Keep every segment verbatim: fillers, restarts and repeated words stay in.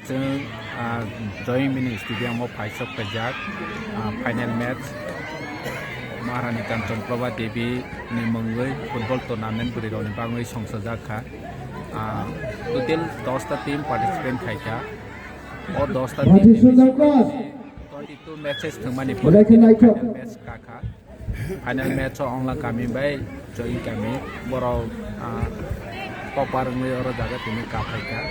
Chwng, ah, Joy Mini Stadium o phaisok paijak, ah, final match Maharani Kanchan Prabha Devi ni mungwi football tournament bwrwi rokni bagwi songsajak kha. Ah, total dos ta team participate khai kha. O dos ta team ni bisingo twenty two matches thwngmani pore final match ka kha. Final match o Ongla kami bai Joy kami borok, ah, topar wngwi oro jaga tini kaphai kha.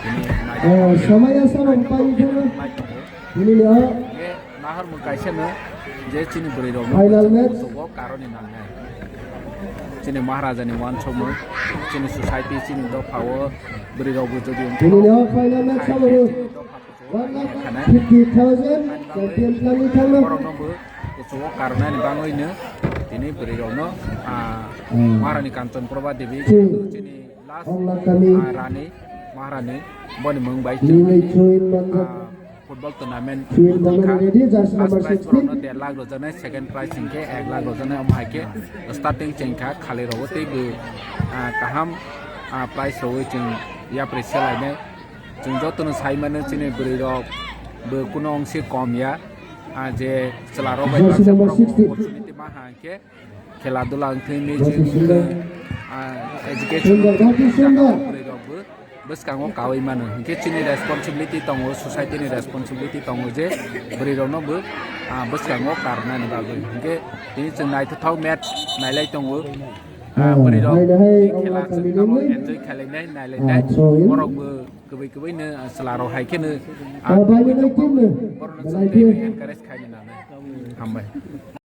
Tini naithok, samaya samung pai naithok, pai naithok. Nini no. Nahar mung kaisa no je chini bwrwi rok no final match. Musugo karoni nangnai. Chini Maharaja ni wansukmung, chini society, chini dopha o bwrwi rok bo jodi wngkha. Nini no final match samung. One lakh fifty thousand champion kami thangno. Borokno bo kuchugo karnani bangwino tini bwrwirokno, ah, Maharani Kanchan Prabha Devi chini last, ah, rani Maharani boni mung bai chini, ah, football tournament last prize borokno der lakh rwjaknai, second prize hinkhe ek lakh rwjaknai, omo hai khe starting chengkha khali rogo tei bo, ah, kaham, ah, prize rogwi chwng yapri selainai. Chwng jotono sai mano chini bwrwi rok bo kuno ongse kom ya, ah, je chwla rok bai baksa borok opportunity ma ha hinkhe khela dula wngthwi, music wngthwi, ah, education wngthwi, bwrwi rok bo bwskango kaui mano hinkhe chini responsibility tongo, society ni responsibility tongo je bwrwi rokno bo, ah, bwskango karnani bagwi hinkhe tini chwng naithothok match nailai tongo, ah, bwrwi rok khela chwng tamo enjoy khailainai nailainai borok bo. Kwbwi kwbwi no, ah, chwla rok hai khe no, ah, kwbwi tongma borok no chwng tei encourage khai no nanai. Hambai.